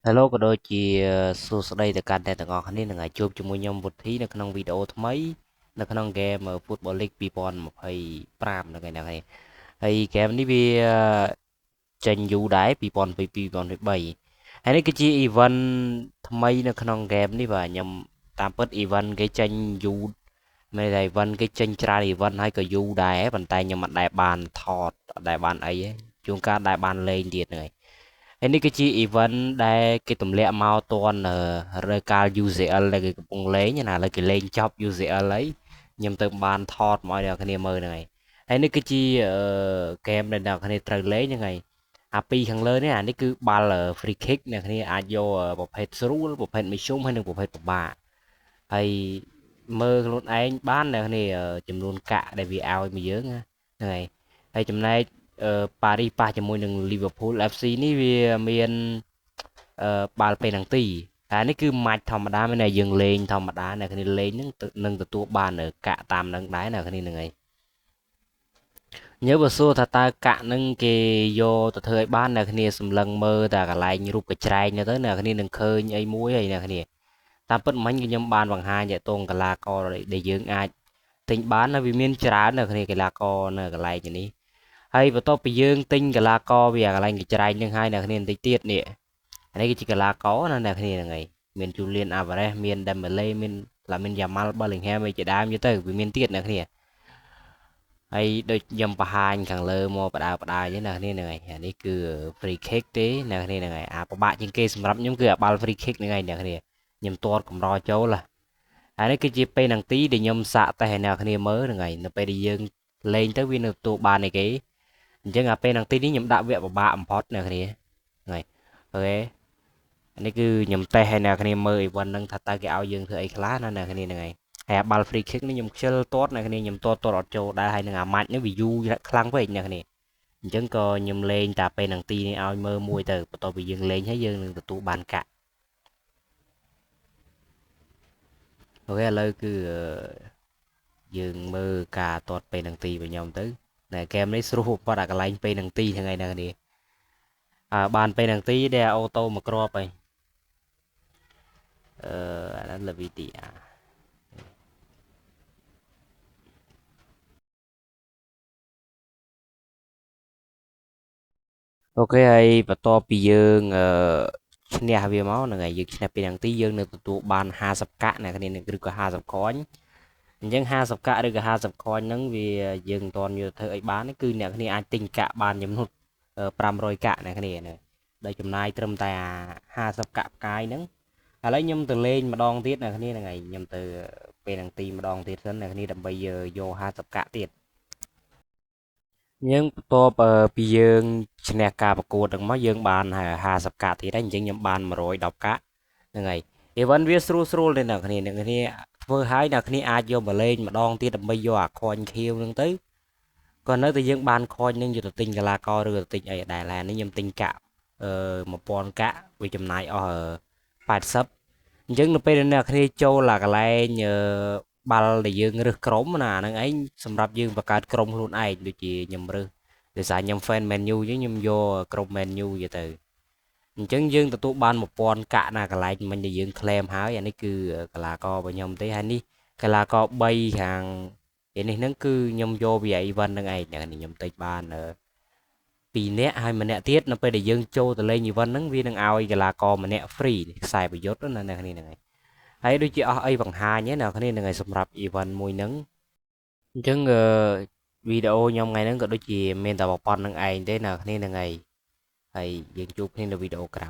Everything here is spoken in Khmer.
Hello ក៏ដូចជាសួស្តីទៅកាន់អ្នកទាំងអស់គ្នានឹងឲ្យជួបជាមួយខ្ញុំវុធីនៅក្នុងវីដេអូថ្មីនៅក្នុងហ្គេម Football League 2025ហ្នឹងឯងហ្នឹងហើយហ្គេមនេះវាចេញយូរដែរ2022 2023ហើយនេះគឺជា event ថ្មីនៅក្នុងហ្គេមនេះបាទខ្ញុំតាមពិត event គេចេញយូរមានតែ event គេចេញច្រើន event ហើយក៏យូរដែរប៉ុន្តែខ្ញុំមិនដែលបានថតអត់ដែលបានអីទេជួនកាលដែលបានលេងទៀតហ្នឹងហើយហើយនេះគឺជា event ដែលគេទម្លាក់មកទាន់រដូវកាល UCL ដែលគេកំពុងលេងណាឥឡូវគេលេងចប់ UCL ហើយខ្ញុំទៅបានថតមកឲ្យអ្នកគ្នាមើលហ្នឹងហើយហើយនេះគឺជាហ្គេមដែលអ្នកគ្នាត្រូវលេងហ្នឹងហើយអាពីរខាងលើនេះអានេះគឺបាល់ free kick អ្នកគ្នាអាចយកប្រភេទស្រួលប្រភេទមធ្យមហើយនិងប្រភេទពិបាកហើយមើលខ្លួនឯងបានអ្នកគ្នាចំនួនកាក់ដែលវាឲ្យមកយើងហ្នឹងហើយហើយចំណែកប៉ារីសប៉ះជាមួយនឹង Liverpool FC នេះវាមានបាល់ពេណាល់ទីតែនេះគឺម៉ាច់ធម្មតាមានតែយើងលេងធម្មតាអ្នកគ្នាលេងហ្នឹងនឹងទទួលបានកាក់តាមនឹងដែរអ្នកគ្នាហ្នឹងហើយញើបើសួរថាតើកាក់នឹងគេយកទៅធ្វើឲ្យបានអ្នកគ្នាសម្លឹងមើលតែកន្លែងរូបកច្រែងទៅអ្នកគ្នានឹងឃើញអីមួយហើយអ្នកគ្នាតាមពិតមិញខ្ញុំបានបង្ហាញតកតងកីឡាករដែលយើងអាចទិញបានណាវាមានច្រើនអ្នកគ្នាកីឡាករនៅកន្លែងនេះហើយបន្ទាប់ពីយើងទិញកីឡាករវាកន្លែងកច្រែងនឹងហើយអ្នកគ្នាបន្តិចទៀតនេះអានេះគឺជាកីឡាករណាអ្នកគ្នាហ្នឹងហើយមាន Julian Alvarez មាន Dembele មាន Lamine Yamal Bellingham អីជាដើមទៅវាមានទៀតអ្នកគ្នាហើយដូចខ្ញុំបង្ហាញខាងលើមកបដើបដើចឹងអ្នកគ្នាហ្នឹងហើយអានេះគឺ free kick ទេអ្នកគ្នាហ្នឹងហើយអាពិបាកជាងគេសម្រាប់ខ្ញុំគឺអាបាល់ free kick ហ្នឹងហើយអ្នកគ្នាខ្ញុំទាត់កម្រចូលហើយនេះគឺជាពេលនង្គទីដែលខ្ញុំសាកតេស្តឲ្យអ្នកគ្នាមើលហ្នឹងហើយនៅពេលដែលយើងលេងទៅវានៅទទួលបានអីគេអញ្ចឹងអាពេលនង្គទីនេះខ្ញុំដាក់វគ្គពិបាកបំផុតអ្នកគ្នាហ្នឹងហើយអូខេនេះគឺខ្ញុំតេស្តឲ្យអ្នកគ្នាមើល event ហ្នឹងថាតើគេឲ្យយើងធ្វើអីខ្លះណាអ្នកគ្នាហ្នឹងហើយហើយអាបាល់ free kick នេះខ្ញុំខ្ជិលទាត់អ្នកគ្នាខ្ញុំទាត់ទាត់អត់ចូលដែរហើយនឹងអាម៉ាច់នេះវាយូរខ្លាំងពេកអ្នកគ្នាអញ្ចឹងក៏ខ្ញុំលេងតែពេលនង្គទីនេះឲ្យមើលមួយទៅបន្ទាប់ពីយើងលេងហើយយើងនឹងទទួលបានកាក់អូខេឥឡូវគឺយើងមើលការទាត់ពេលនង្គទីរបស់ខ្ញុំទៅណែហ្គេមនេះស្រួលបំផុតអាកន្លែងពេលនង្គទីហ្នឹងឯងអ្នកគ្នាអើបានពេលនង្គទីដែលអូតូមកគ្រាប់ហើយអាนั้นលវីទីអាអូខេហើយបន្ទាប់ពីយើងឈ្នះវាមកហ្នឹងហើយយើងឈ្នះពេលនង្គទីយើងនឹងទទួលបាន50កាក់អ្នកគ្នាឬក៏50ខញអញ្ចឹង50កាក់ឬក៏50ខញហ្នឹងវាយើងមិនទាន់យកធ្វើអីបានគឺអ្នកគ្នាអាចទិញកាក់បានចំនួន500កាក់អ្នកគ្នាដោយចំណាយត្រឹមតែ50កាក់ផ្កាយហ្នឹងឥឡូវខ្ញុំទៅលេងម្ដងទៀតអ្នកគ្នាហ្នឹងហើយខ្ញុំទៅពេលនង្គទីម្ដងទៀតសិនអ្នកគ្នាដើម្បីយក50កាក់ទៀតយើងបន្ទាប់ពីយើងឈ្នះការប្រកួតហ្នឹងមកយើងបាន50កាក់ទៀតហើយអញ្ចឹងខ្ញុំបាន110កាក់ហ្នឹងហើយ event វាស្រួលស្រួលទេអ្នកគ្នាអ្នកគ្នាធ្វើឲ្យអ្នកគ្នាអាចយកមកលេងម្ដងទៀតដើម្បីយកអាខញខៀវហ្នឹងទៅក៏នៅតែយើងបានខញហ្នឹងយកទៅទិញកីឡាករឬទៅទិញអីដែរឡានេះខ្ញុំទិញកាក់1000កាក់វាចំណាយអស់80អញ្ចឹងនៅពេលដែលអ្នកគ្នាចូលអាកន្លែងបាល់ដែលយើងរើសក្រុមណាហ្នឹងឯងសម្រាប់យើងបង្កើតក្រុមខ្លួនឯងដូចជាខ្ញុំរើសដោយសារខ្ញុំ fan Man U អញ្ចឹងខ្ញុំយកក្រុម Man U យកទៅអញ្ចឹងយើងទទួលបាន1000កាក់ណាកន្លែងមិញដែលយើង claim ហើយអានេះគឺកីឡាកររបស់ខ្ញុំទេហើយនេះកីឡាករ3ខាងឯនេះហ្នឹងគឺខ្ញុំយកវា event ហ្នឹងឯងខ្ញុំទិញបាន2នាក់ហើយម្នាក់ទៀតនៅពេលដែលយើងចូលទៅលេង event ហ្នឹងវានឹងឲ្យកីឡាករម្នាក់ free ខ្សែប្រយុទ្ធណាអ្នកគ្នាហ្នឹងឯងហើយដូចជាអស់អីបង្ហាញណាអ្នកគ្នាហ្នឹងឯងសម្រាប់ event មួយហ្នឹងអញ្ចឹងវីដេអូខ្ញុំថ្ងៃហ្នឹងក៏ដូចជាមានតែប៉ុណ្្នឹងឯងទេអ្នកគ្នាហ្នឹងឯងហើយយើងជួបគ្នានៅវីដេអូក្រោយ